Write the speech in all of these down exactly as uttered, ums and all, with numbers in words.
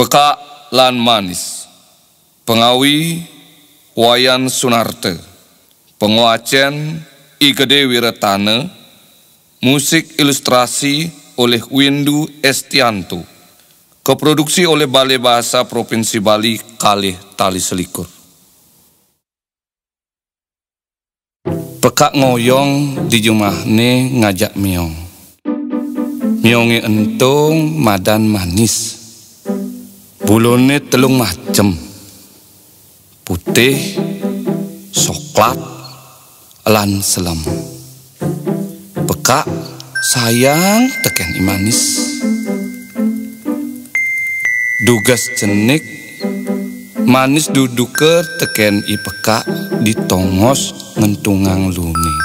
Pekak lan Manis. Pengawi, Wayan Sunarta. Penguacen, I Gede Wiratana. Musik ilustrasi oleh Windu Estianto. Keproduksi oleh Balai Bahasa Provinsi Bali kalih tali selikur. Pekak ngoyong di jumahne ngajak meong. Meonge ento madan Manis. Bulune telung macem. Putih, soklat, lan selem. Pekak sayang teken I Manis. Dugas cenik, Manis duduka teken I Pekak di tongos ngentungang luhune.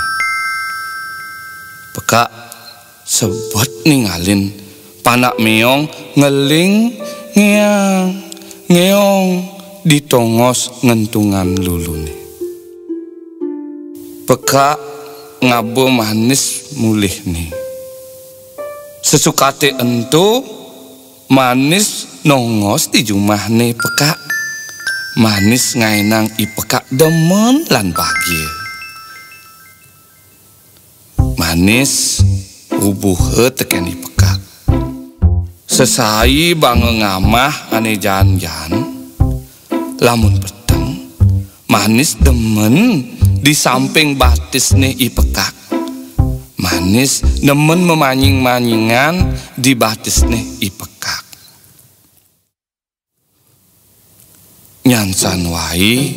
Pekak sebet ningalin panak meong ngeling ngeang ngeong di tongos ngentungan luhune. Pekak ngaba Manis mulihne. Sesukate ento, Manis nongos di jumahne Pekak. Manis ngaenang I Pekak demen lan bagia. Manis ubuha teken I Pekak. Sesai banga ngamah ane jaan-jaan, lamun peteng, Manis demen di samping batisne I Pekak. Manis demen memanying-manyingan di batisne I Pekak. Nyansan wai,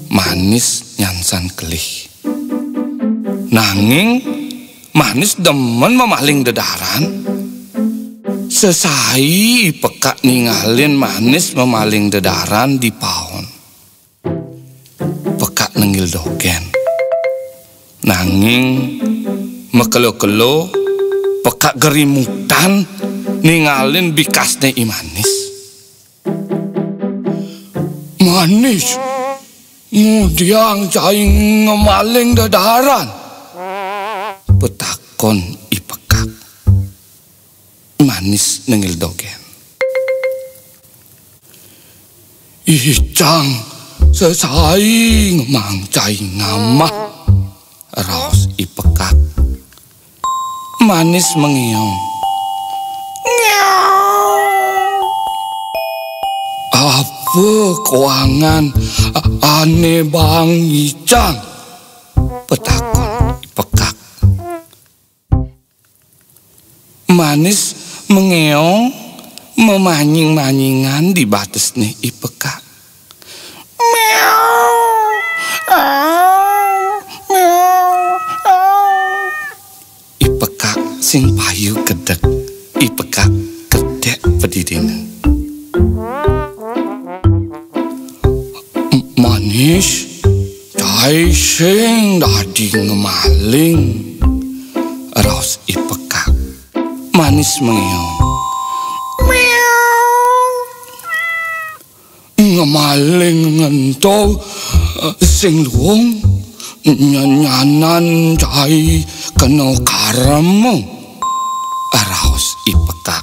Manis nyansan kelih. Nanging Manis demen mamaling dedaran. Sesai Pekak ningalin Manis mamaling dedaran di paon. Pekak nenggil dogen. Nanging makelo-kelo Pekak gerimutan ningalin bikasne I Manis. "Manis, ngudiang cai ngemaling dedaran?" petakon I Pekak. Manis nenggil dogen. "Icang sesai ngemaang cai ngamah," raos I Pekak. Manis mengeong. "Apa koangan ane baang icang?" petakon I Pekak. Manis mengeong memanying-manyingan di batisne I Pekak. "Meong, ah, meong, ah." I Pekak sing payu kedek, I Pekak kedek padidina. "Manis, cai sing dadi ngemaling," raos I Pekak. Manis mengeong. "Meong. Ngemaling ento, eh, sing luung, nyenyanan cai kena karema," raos I Pekak.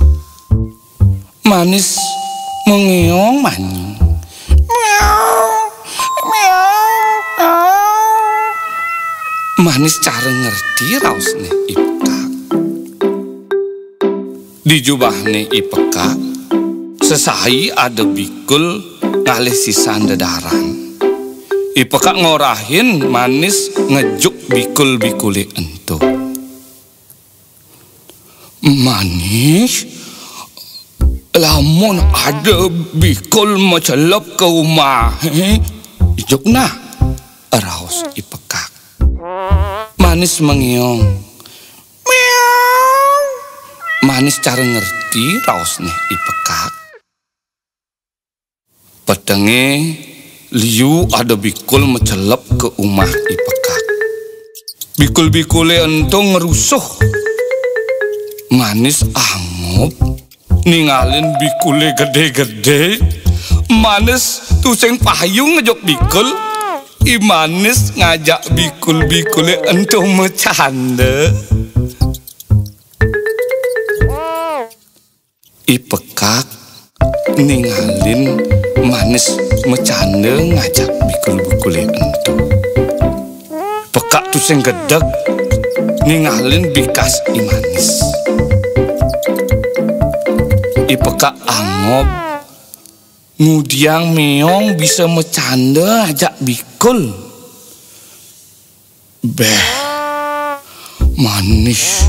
Manis mengeong manying. "Meong, meong, ah." Manis cara ngerti raosne I Pekak. Di jumahne I Pekak, sesai ada bikul ngalih sisan dedaran. I Pekak ngorahin Manis ngejuk bikul-bikule ento. "Manis, lamun ada bikul macelep ka umahe, juk nah," raos I Pekak. Manis mengeong. "Meong." Manis cara ngerti raosne I Pekak. Petenge liu ada bikul macelep ka umah I Pekak. Bikul-bikule ento ngrusuh. Manis angob ningalin bikule gede-gede. Manis tusing payu ngejuk bikul. I Manis ngajak bikul-bikule ento macanda. I Pekak ningalin Manis macanda ngajak bikul-bikulé ento. Pekak tusing gedeg ningalin bikas I Manis. I Pekak angob ngudiang méong bisa macanda ajak bikul. Béh, Manis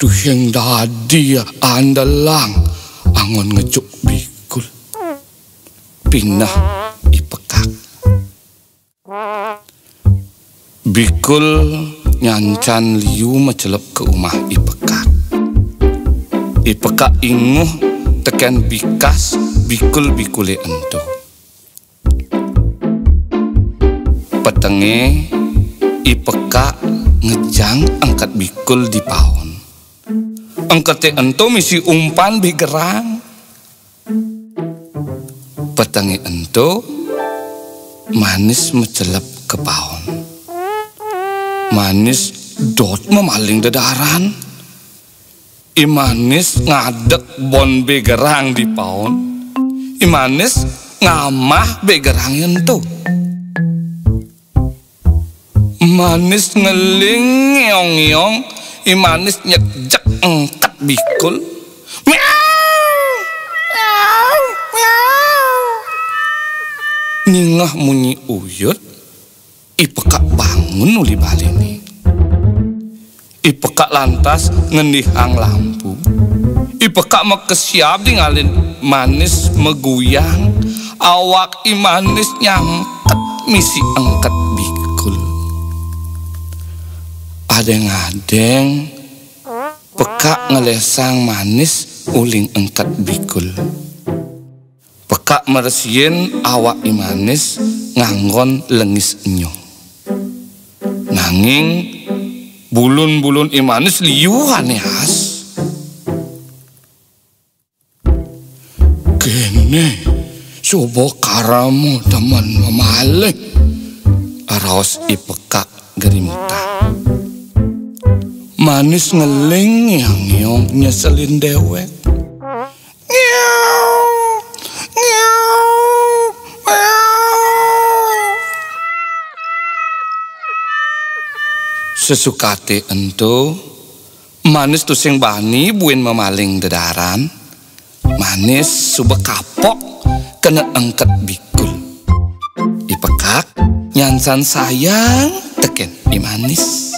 tusing dadi andelang anggon ngejuk bikul. Pineh I Pekak. Bikul nyancan liu macelep ka umah I Pekak. I Pekak inguh tekén bikas bikul-bikulé ento. Petengé, I Pekak ngejang engket bikul di paon. Engketé ento misi umpan begerang. Petengé ento, Manis macelep ka paon. Manis dot mamaling dedaran. I Manis ngadek bon begerang di paon. I Manis ngamah begerang ento. Manis ngeling ngeong-ngeong, I Manis nyejek engket bikul. Miau, miau, miau. Ningeh munyi uyut, I Pekak bangun uli baliné. I Pekak lantas ngendihang lampu. I Pekak makesiab ningalin Manis maguyang, awak I Manis nyangket misi engket bikul. Adéng-adéng Pekak ngelesang Manis uling engket bikul. Pekak meresihin awak I Manis nganggon lengis enyo. Nanging bulun-bulun I Manis liu ané as. Kéné suba karama demen mamaling, raos I Pekak gerimutan. Manis ngeling ngeong-ngeong nyeselin déwék. Ngiau, ngiau, ngiau. Sesukaté ento, Manis tusing bani buin mamaling dedaran. Manis suba kapok kena engket bikul. I Pekak nyancan sayang tekén I Manis.